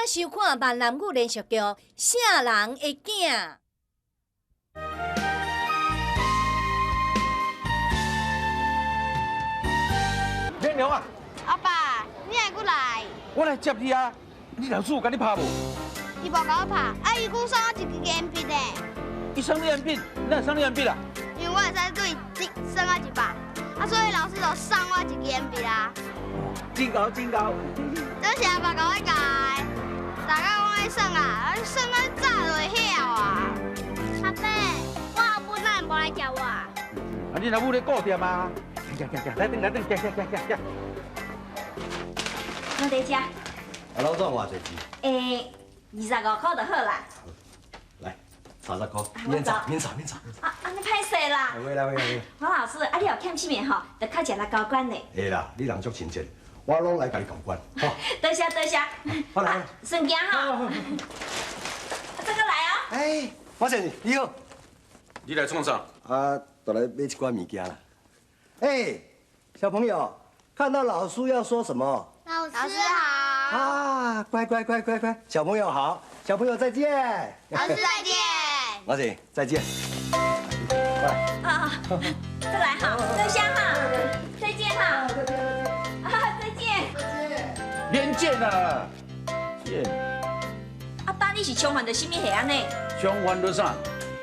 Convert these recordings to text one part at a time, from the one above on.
收看閩南語連續劇《聖人的囝》。莲蓉啊！阿爸，你会阁來？我來接你啊！你老師有共你拍無？伊無共我拍，啊伊閣送我一支鉛筆呢。伊送你鉛筆，哪會送你鉛筆啊？因為我會使對這算到100，啊所以老師就送我一支鉛筆啊。真𠢕真𠢕。這是阿爸共我教的，大家攏愛算啊，算到早就會曉啊。阿伯，我阿母哪會無來接我？啊，你老母咧顧店啊？行行行，來轉來轉，行行行行行。拢佇遮。啊，老總偌濟錢？欸，25箍就好啦。來，30箍，免找，免找，免找。啊，按呢歹勢啦。會啦會啦會。黃老師，啊，你有欠啥物吼，就較食來交關咧。會啦，你人足親切，我攏來共你交關。好。多謝多謝。好來。順行哈。這個來啊。哎，馬先生你好。你來創啥？啊，就來買一寡物件啦。哎，小朋友，看到老師要說什麼？老師好。啊，乖乖乖乖乖，小朋友好，小朋友再見。老師再見。老師再見。來。啊，再來哈，多謝哈，再見哈。啊，再見。免見啦，見。啊，等你是衝犯著啥物事按呢？衝犯著啥？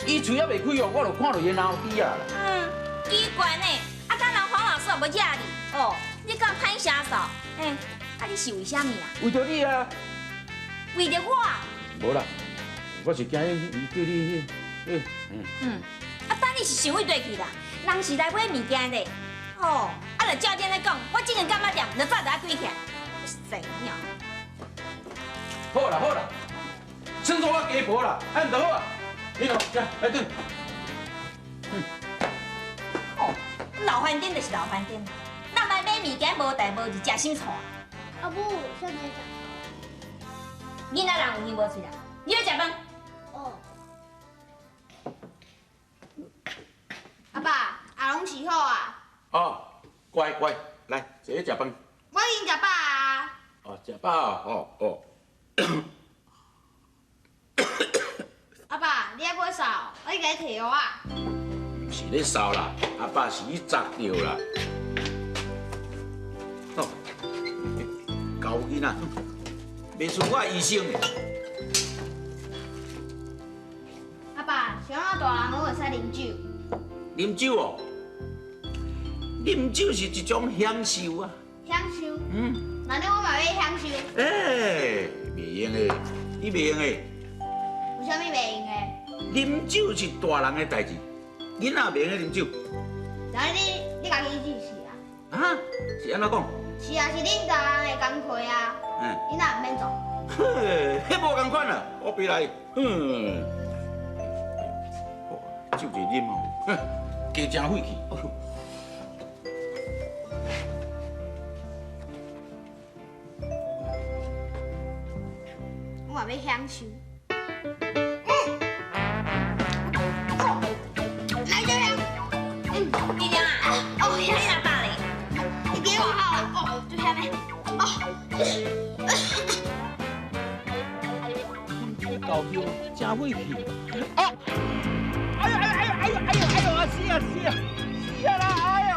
伊喙猶袂開哦，我就看著伊腦滴啊。嗯，奇怪呢，啊，敢人黃老師也無惹你哦？你敢歹下手？欸，啊，你是為啥物啊？為著你啊。為著我？無啦，我是驚伊叫你彼，嗯。嗯，啊，等你是想對去啦，人是來買物件的，哦，啊，就照恁咧講，我這間柑仔店就早就愛關起來，神鳥。好啦好啦，算做我家婆啦，按就好啊。你喏，來轉。嗯。哦，老飯店就是老飯店，人來買物件無代無誌，食啥錯？阿母，啥物食？囡仔人有耳無喙啦，你欲食飯？哦。阿爸，阿攏飼好啊。哦，乖乖，來坐咧食飯。我已經食飽啊。哦，食飽哦，哦。阿爸，你還閣嗽？我去共你提藥啊。毋是咧嗽啦，阿爸是去砸著啦。哦，猴囡仔，袂输我醫生的。阿爸，像我大人攏會使啉酒。啉酒哦，啉酒是一種享受啊。享受？嗯。那呢，我嘛欲享受。欸，袂用的，你袂用的。有啥物袂用的？啉酒是大人的代誌，囡仔袂用得啉酒。那你家己試試啊？啊？是按怎講？是啊，是恁大人的工課啊。嗯。你若毋免做。嘿，彼無仝款啦，我別來。哼。酒一啉哦，哼，加誠血氣。我嘛欲享受。来这边。嗯，你娘啊？哦，你哪爸咧？你给我好了，哦，就下面。哦。搞笑，真血气。啊！哎呦哎呦哎呦哎呦哎呦哎呦啊！死啊死啊死啊啦！哎呦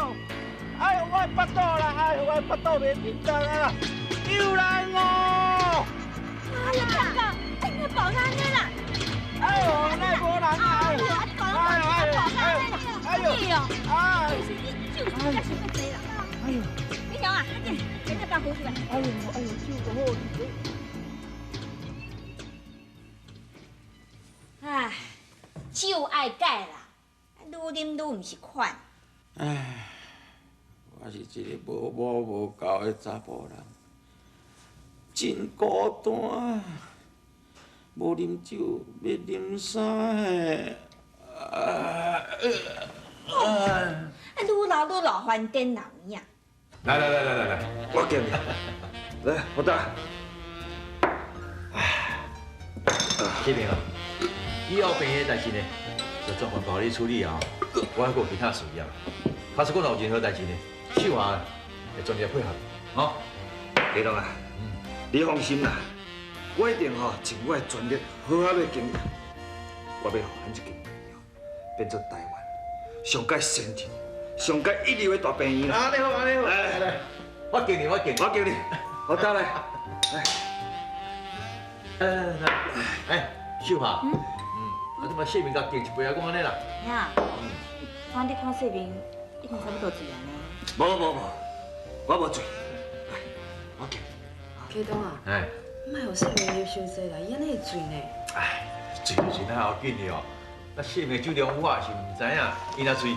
哎呦，我的腹肚啦！哎呦，我的腹肚袂振動啊！救人哦！哎呀，哎，你保他呢啦！哎呦，哪會無人啊！哎呦哎呦哎呦哎呦！哎，你救才想要济啦！哎呦，你娘啊，快点，赶紧把扶出来！哎呦哎呦，手就好。唉，酒愛戒啦，愈啉愈毋是款。唉，我是一個無母無教的查埔人，真孤單。無啉酒，欲啉啥嘿？啊！愈老愈老翻颠啦，有影。來來來來來來，我敬你。來，我打。這邊啊，以後病的代誌呢，就專門交你處理啊。我還閣有其他事業，假使閣若有任何代誌呢，秀華會全力配合，吼。家龍啊，你放心啦，我一定吼尽我的全力，好好咧经营。我欲予咱这间病院变做台湾上盖先进、上盖一流的大病院。啊，你好，你好，来来来，我敬你，我敬你，我敬你，我倒来。来来来，哎，秀华，啊，你嘛世明共敬一杯啊，讲按呢啦。呀，我你看世明已经差不多醉啊呢。无无无，我无醉。来，我敬。启东啊，哎，莫予世明啉伤济啦，伊按呢会醉呢。哎，醉就是那要紧的哦。那世明酒量有我是毋知影，伊若醉，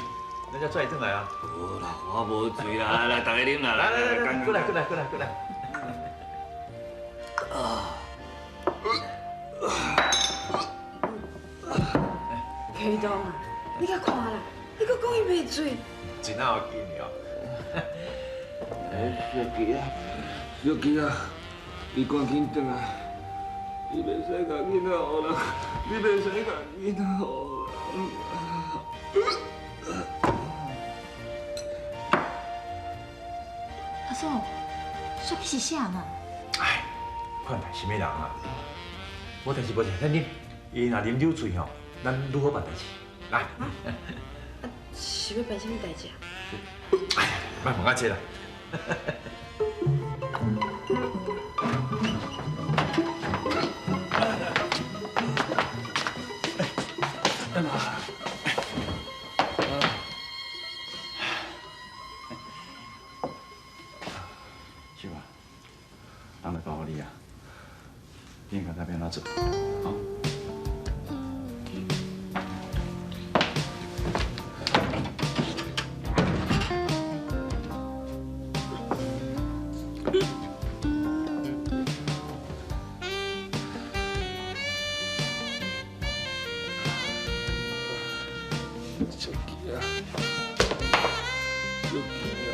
咱才拽转来啊。无啦，我无醉啦，来，大家啉啦，来来来，过来过来过来过来。啊。启东啊，你甲看啦，你阁讲伊袂醉。醉哪要紧的哦。哎，小琪啊，小琪啊，你赶紧转来，你袂使共囡仔予人，你袂使共囡仔予人。阿嫂，说你是啥嘛？哎，看待啥物人啊？无代志，无代志，咱啉。伊若啉酒醉吼，咱愈好办代志。来。啊，是欲办啥物代志啊？哎呀，莫问我这啦。秀啊，人就交予你啊，你应该知欲按怎做，好。小琪啊，小琪啊。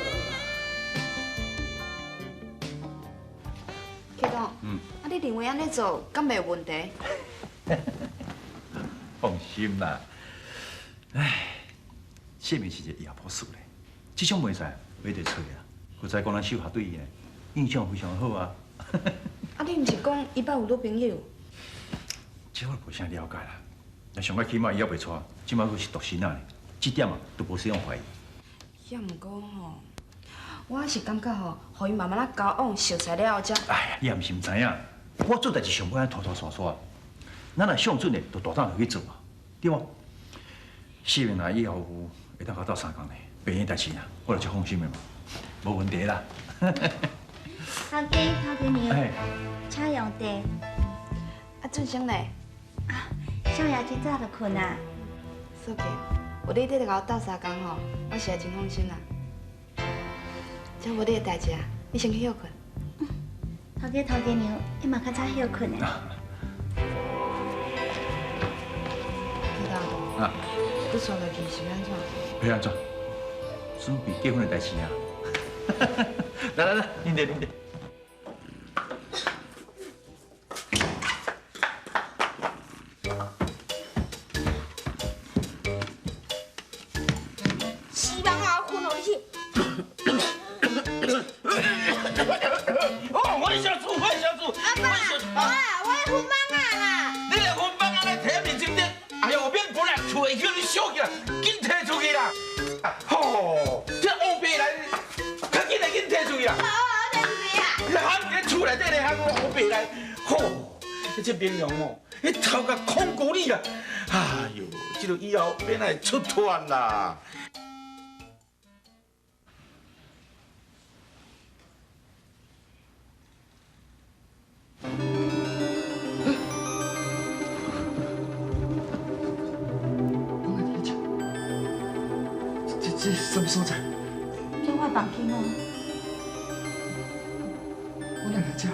启东，啊，你认为按呢做，敢袂有问题？放心啦，唉，谢明是一个野博士咧，这种袂使袂得找啊。阁再讲咱秀霞对伊呢，印象非常好啊。啊，你毋是讲伊捌有女朋友？这我无啥了解啦。但上较起码伊犹袂娶，这摆阁是独身仔呢，这点啊都无使用怀疑。也毋过吼，我是感觉吼，予伊慢慢仔交往，熟似了后才。哎呀，你也毋是毋知影，我做代志上爱拖拖拖拖，咱若上准的，就大胆落去做啊，对无？世明若以后会当共我斗相共咧，病院代志啊，我就足放心的嘛，无问题啦。头家头家娘，请用茶。啊，俊生咧？啊，少爷真早就睏啊。素杰，有你伫咧共我斗相共吼，我实在真放心啦。这无你的代志啊，你先去歇睏。头家头家娘，伊嘛较早歇睏的。启东，啊，你煞落去是欲按怎？欲按怎？准备结婚的代志啊！来来来，啉茶啉茶。死人啊，困予你去！哦，我小主，我小主，阿爸，我啊，我要分房啊啦！你来分房啊，来提面前顶，哎呦，免分啦，厝会叫你烧起来，紧提出去啦！吼，这乌白来，较紧来紧提出去啦！好啊，我提出去啊！你喊伫厝内底咧喊我乌白来，吼，这明阳哦，彼头壳空骨你啦！哎呦，这个以后免来出脱啦！这什么所在？这我房间哦。我哪来这？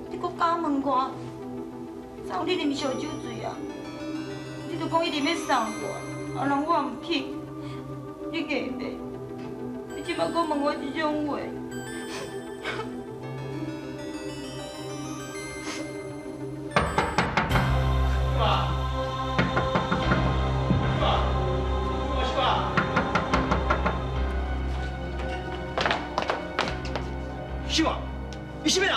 你阁敢问我？昨昏你啉烧酒醉啊？你都讲一直欲送我，啊人我毋肯，你记袂？你这摆阁问我这种话？秀啊，你啥物人？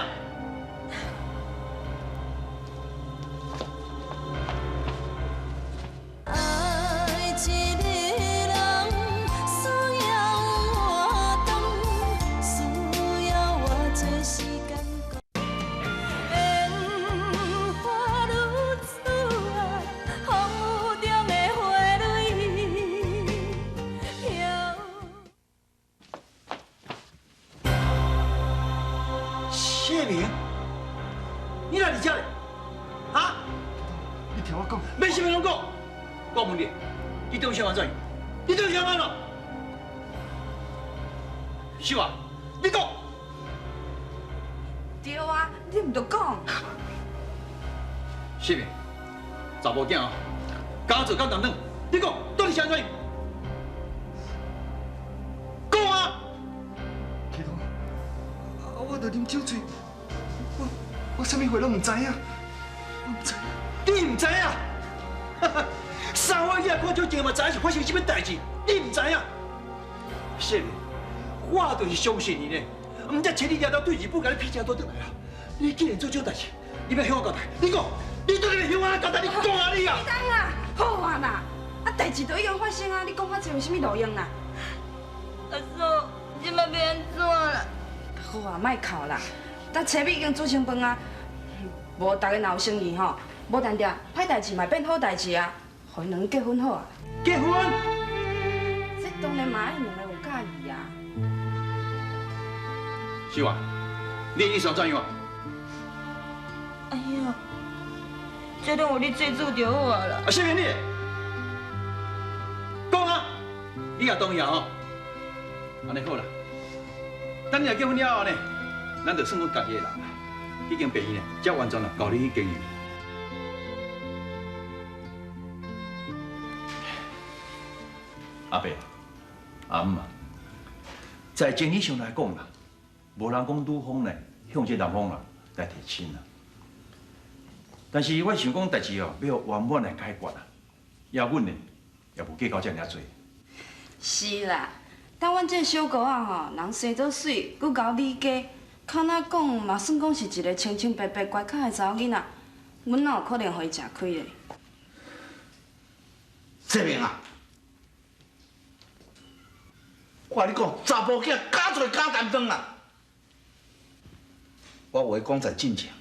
你哪伫遮咧？哈？你听我讲，免啥物拢讲。我问你，你对啥安怎样？你对啥安怎？秀华，你讲。对啊，你毋著讲。世明，查某囝哦，敢做敢当，你讲到底是按怎样？讲啊！启东，我著啉酒醉，我啥物话拢毋知影，我毋知影。你毋知影？三岁囝看酒精嘛知影是发生啥物代志，你毋知影？世明，我就是相信你呢，毋才千里迢迢对日本共你劈车倒转来啊！你竟然做这种代志，你欲向我交代？你讲，你到底欲向我交代？你讲啊你啊！启东啊，好啊啦，啊代志都已经发生啊，你讲较济有啥物路用啦？阿嫂，这摆欲按怎啦？好啊，莫哭啦，等炊米已经煮成饭啊，无逐家若有诚意吼，无但定歹代志嘛变好代志啊，予𪜶两个结婚好啊。结婚？这当然嘛爱两个有佮意啊。秀华，你的意思怎样？哎呀，这拢有你做主就好啊啦。啊，世明你，讲啊，你也同意啊吼？按呢好啦，等你若结婚了后呢，咱就算阮家己的人啦。彼间病院呢，才完全啦交你去经营。阿伯、阿姆啊，在情理上来讲啦，无人讲女方呢向这男方啦来提亲啦。但是我想讲代志哦，欲圆满来解决啦，也阮呢也无计较遮尔济。是啦，但阮这个小姑仔吼，人生做媠，阁𠢕理家，较哪讲嘛算讲是一个清清白白、乖巧的查某囡仔，阮哪有可能予伊食亏咧？世明啊，我共你讲，查埔囝敢做敢担当啦。我话讲在进前，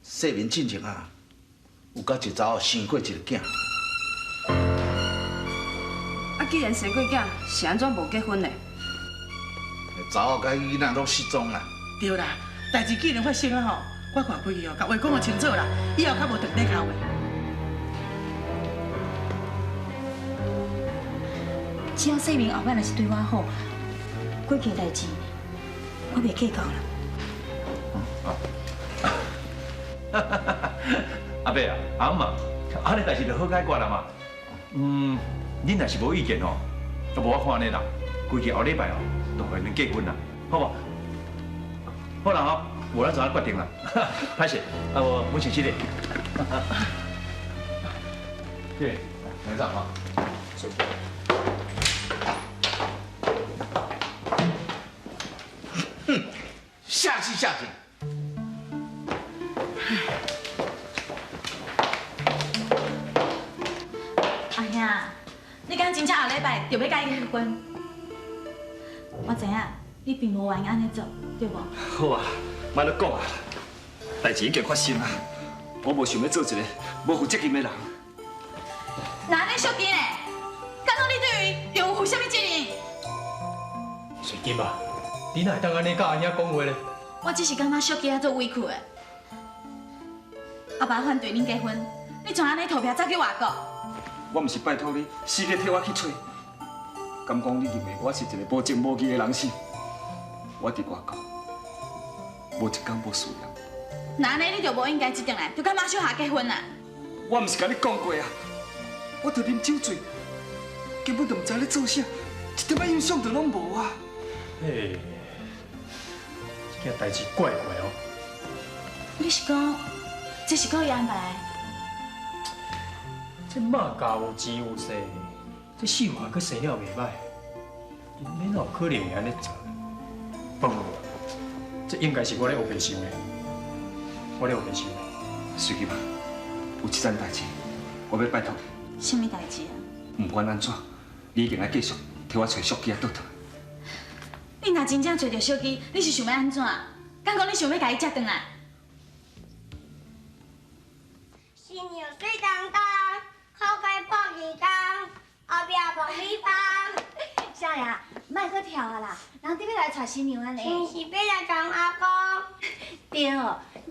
世明进前啊，有佮一个查某生过一个囝。啊，既然生过囝，是按怎无结婚呢？查某佮囡仔拢失踪啦。对啦，代志既然发生啊吼，我看规矩哦，共话讲予清楚啦，以后较无断底跤话。只要世明后摆若是对我好，过去的代志我袂计较啦。阿伯啊，阿姆啊，按呢代志就好解决啦嘛。嗯，恁若是无意见吼，都无我看按呢啦，规矩后礼拜哦，就予𪜶结婚啦，好无？好啦吼，无咱就按决定啦。歹势，啊无，阮先失礼。对，来走哈。哼，下去下去。阿兄，你敢真正后礼拜就欲佮伊结婚？我知影你并无愿意按呢做，对无？好啊，莫阁讲啊，代志已经发生啊，我无想欲做一个无负责任的人。那按呢淑金呢？敢讲你对伊又有负啥物责任？水金啊，你哪会当按呢佮阿兄讲话呢？我只是感觉淑金足委屈的。阿爸反对恁结婚，你怎按呢逃避走去外国？我毋是拜托你，死咧替我去揣。敢讲你认为我是一个无情无义的人是？我伫外国，无一工无事业。那按呢你就无应该这阵来，就佮马小霞结婚啦。我毋是共你讲过啊，我著啉酒醉，根本就毋知咧做啥，一点仔印象都拢无啊。嘿，这件代志怪怪哦。你是讲，这是故意安排的？这马家有钱有势，这秀华阁生了袂歹，𪜶哪有可能会按呢做？不不不，这应该是我咧乌白想的，我咧乌白想的。水金啊，有一件代志，我欲拜托你。啥物代志啊？毋管按怎，你一定爱继续替我揣淑姬仔倒转。你若真正揣著淑姬，你是想欲按怎？敢讲你想欲共伊接转来？新娘水当当，口盖破耳缸，后壁爆米花。少爷，莫阁跳啊啦，人伫欲来娶新娘啊呢。是欲来当阿公。对，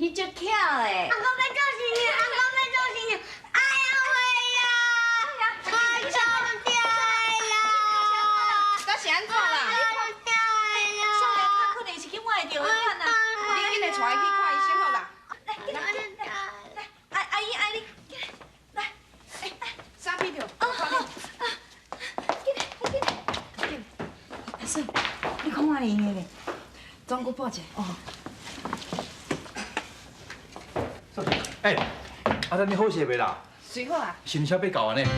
你足巧的。阿公欲做新娘，阿公欲做新娘，哎呀喂呀，我冲掉啦！这是按怎啦？少年较可能是去崴著的款啊！你紧来带伊去看医生好啦。来，来，来，阿阿姨，阿姨，来，衫披著。哦好，啊，紧来，紧来，紧。阿婶，你看我会用的袂？总阁报一下。哦。欸，阿等你好势袂啦？随好啊。是毋是欲到安呢？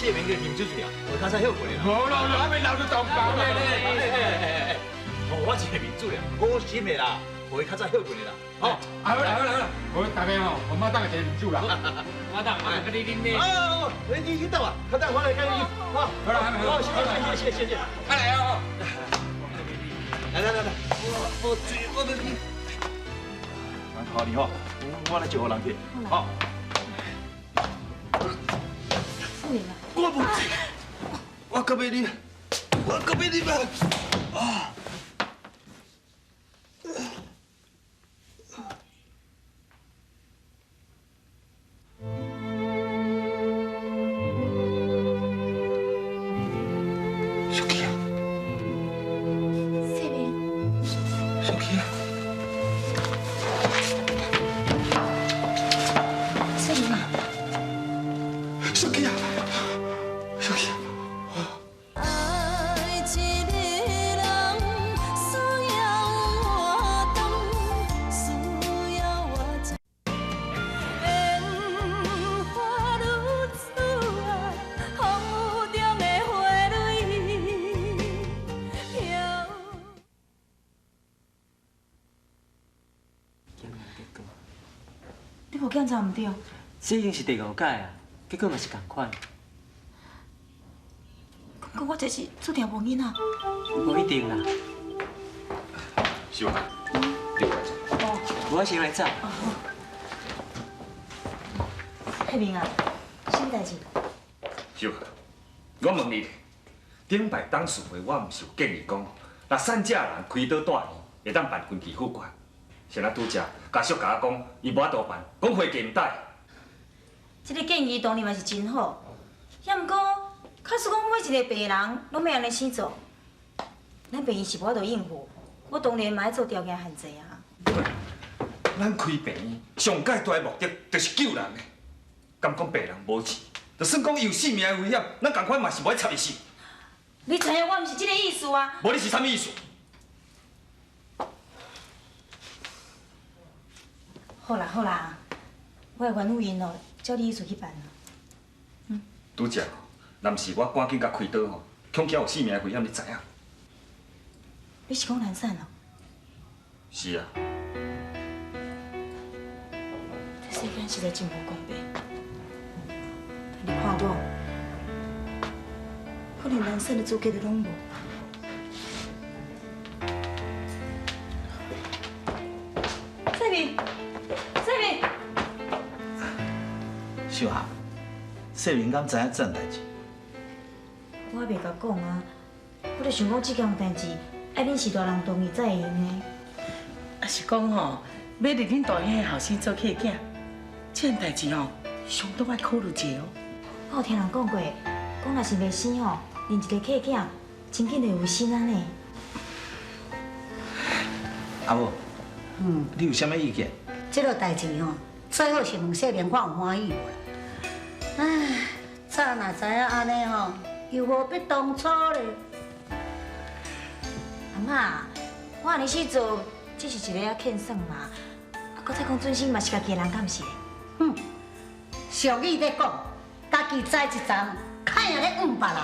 谢明个啉酒醉啊，我较早歇困啦。无啦，还没闹出动房咧。我一个面子咧，好心的啦，予伊较早歇困的啦。好，好啦好啦好啦，我大家吼，我妈当一个啉酒啦。妈当，我跟你啉咧。哦，你去等啊，较等我来跟你。好，好啦，好，谢谢谢谢谢谢。快来哦。来来来来，我醉我要去。好，你好，我来招呼人去。好。我无醉，我阁欲啉，我阁欲啉啊！啊！小琪啊，世明，小琪啊，世明啊，小琪啊！小琪。爱一个人需要活动，需要活动。烟花女子啊，风雨中的花蕊飘。你无检查毋对？这已经是第五摆啊，结果嘛是仝款。讲我这是注定无囡仔。无一定啦。秀华，你过来坐。哦。我先来走。佩明啊，啥物代志？秀华，我问你，顶摆董事会我毋是有建议讲，若散者人开刀住院，会当办分期付款。现在拄才家属共我讲，伊无法度办，讲会计毋对。这个建议当然嘛是真好，也毋过，假使讲每一个病人拢欲按呢生做，咱病院是无法度应付，我当然嘛爱做条件限制啊。咱开病院上盖大的目的就是救人的，敢讲病人无钱，就算讲伊有性命的危险，咱仝款嘛是无爱插伊死。你知影我毋是这个意思啊。无你是啥物意思？好啦好啦，我会原谅𪜶哦，照你意思去办啦。拄才，若毋是我赶紧共开刀吼，恐惊有性命的危险，你知影？你是讲难产哦？是啊。这世间实在真无公平。但你看我，我连难产的资格都拢无。世明，世明。秀霞，世明敢知影这件代志？我还袂共讲啊，我就想讲这件代志，爱恁序大人同意才会用的。啊是讲吼，欲入恁大兄的后生做契囝，这件代志吼，相当爱考虑一下哦。我有听人讲过，讲若是袂生吼，认一个契囝，真紧就有生啊呢。阿母，你有啥物意见？这个代志吼，最好是问世明看有欢喜无啦。唉，早若知影按呢吼，又何必当初咧？阿嬷，我按呢去做，只是一个仔欠算嘛。啊，阁再讲准生嘛是家己的人，敢毋是？哼，俗语咧讲，家己栽一丛，较赢咧怨别人。